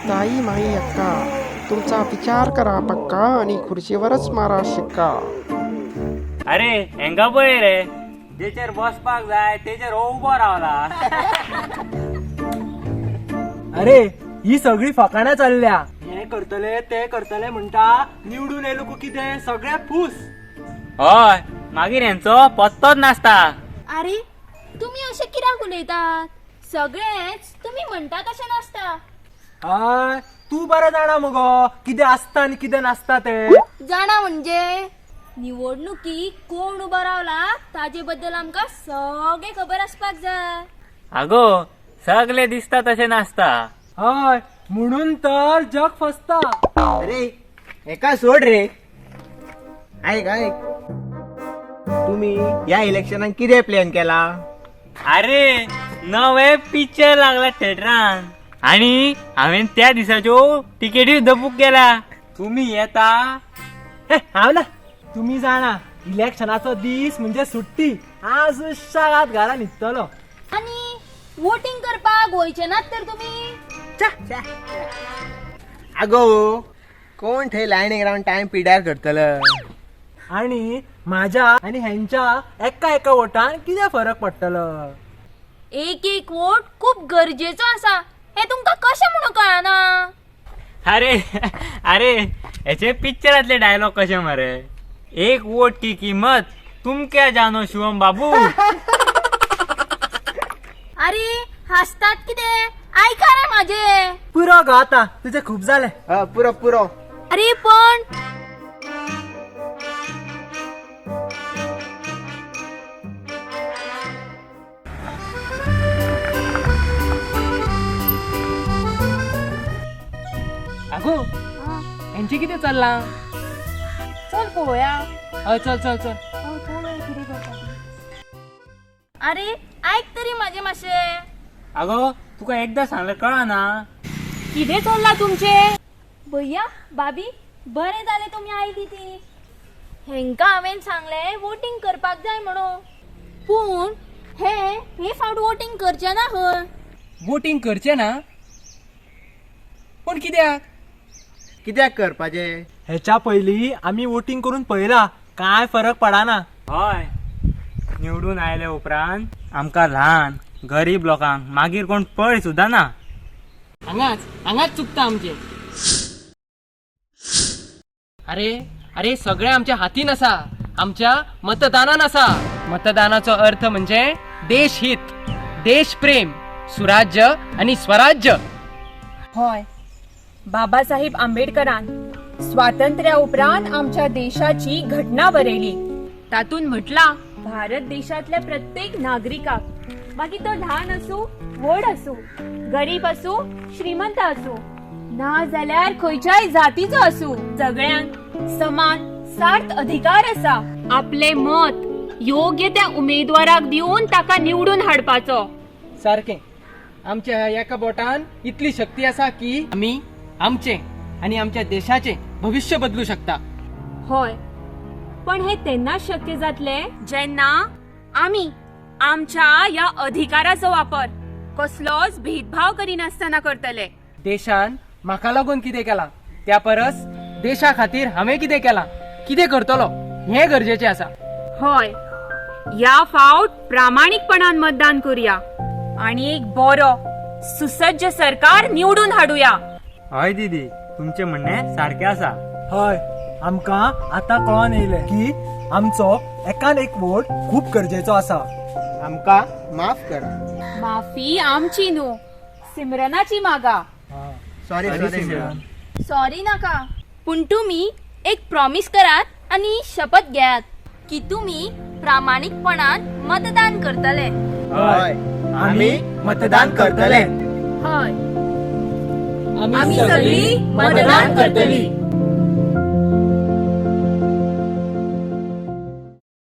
ताई माई अक्का, तुमचा विचार करा पक्का आणि खुर्चीवरच मारा शिक्का. अरे हेंगा पळय रे, जेचेर बसपाक जाय तेचेर हो उबो रावला. अरे ही सगळी फकाणां चल्ल्या. हे करतले ते करतले म्हणटा, निवडून येयलो कितें सगळे फूस. हय, मागीर हेंचो पत्तोच नासता. अरे तुम्ही अशे कित्याक उलयतात? सगळेच तुम्ही म्हणटा तशें नासता. हय, तूं बरें जाणा मुगो कितें आसता आनी कितें नासता तें. जाणा म्हणजे निवडणुकीक कोण उबो रावला ताजे बद्दल आमकां सगळें खबर आसपाक जाय. आगो, सगळे दिसता तशें नासता. हय, म्हणून तर जग फसता. अरे एका सोड रे. ऐक ऐक, तुम्ही या इलेक्शनाक कितें प्लॅन केला? अरे नवे पिक्चर लागला थिएटरान आणि हांवें त्या दिसाच्यो तिकेटी सुद्दां बूक केल्या. तुमी येता? हे, हांव ना. तुमी जाणा इलेक्शनाचो दीस म्हणजे सुट्टी. आज शाळात घरा न्हिदतलो. आनी वोटिंग करपाक वयचे नात तर तुमी? अगो, कोण थंय लायनीक रावन टायम पिड्यार करतलो? आणि माझ्या आणि हेंच्या एका एका वोटान कितें फरक पडटलो? एक एक वोट खूब गरजेचो आसा हें तुमकां कशें म्हणून कळना? अरे अरे, हेचे पिक्चरातले डायलॉग कशे मरे, एक वोट की किंमत तुम क्या जानो शिवम बाबू. अरे हासतात कितें? आयका रे म्हाजें. पुरो गो, आता तुजें खूब जालें. ह, पुरो पुरो. अरे पण अगो, हेंचे कितें चल्लां? चल पळोवया. हय, चल चल चल. अरे आयक तरी म्हाजें मातशें. अगो, तुका एकदा सांगलें कळना? कितें चल्लां तुमचें? भैया भाभी, बरें जालें तुमी आयली ती. हेंकां हांवें सांगलें वोटींग करपाक जाय म्हणून, पूण हे हे फावट वोटींग करचे ना खंय. वोटींग करचें ना? पूण कित्याक? कित्याक करपाचें? हेच्या पयलीं आमी वोटींग करून पळयला, काय फरक पडना. हय, निवडून आयले उपरांत आमकां ल्हान गरीब लोकांक मागीर कोण पळय सुद्दां ना. हांगाच हांगाच चुकता आमचें. अरे अरे, सगळें आमच्या हातीन आसा, आमच्या मतदानान आसा. मतदानाचो अर्थ म्हणजे देशहित, देशप्रेम, सुराज्य आनी स्वराज्य. हय, बाबासाहेब आंबेडकरान स्वातंत्र्या उपरांत आमच्या देशाची घटना बरयली. तातूंत म्हटलां, भारत देशातल्या प्रत्येक नागरिकाक, मागीर तो ल्हान आसूं व्हड आसूं, गरीब आसूं श्रीमंत आसूं, ना जाल्यार खंयच्याय जातीचो आसूं, सगळ्यांक समान सार्थ अधिकार आसा आपले मत योग्य त्या उमेदवाराक दिवन ताका निवडून हाडपाचो. सारकें, आमच्या ह्या एका बोटान इतली शक्ती आसा की आमी आमचें आनी आमच्या देशाचें भविश्य बदलू शकता. हय, पण हे तेन्नाच शक्य जातले जेन्ना आमी आमच्या ह्या अधिकाराचो वापर कसलोच भेदभाव करिनासतना करतले. देशान म्हाका लागून कितें केलां त्या परस देशा खातीर हांवें कितें केलां, कितें करतलो हें गरजेचें आसा. हय, ह्या फावट प्रामाणीकपणान मतदान करूया आणि एक बरो सुसज्ज सरकार निवडून हाडुया. हय दीदी, तुमचें म्हणणें सारकें आसा. हय, आमकां आतां कळोन येयलें की आमचो एकान एक वोट खूब गरजेचो आसा. आमकां माफ करा. माफी आमची न्हू, सिमरनाची मागा. Sorry sorry Simran. सॉरी नाका, पूण तुमी एक प्रॉमीस करात आनी शपथ घेयात की तुमी प्रामाणीकपणान मतदान करतले. हय, आमी मतदान करतले. हय, आमी सगळीं मतदान करतली.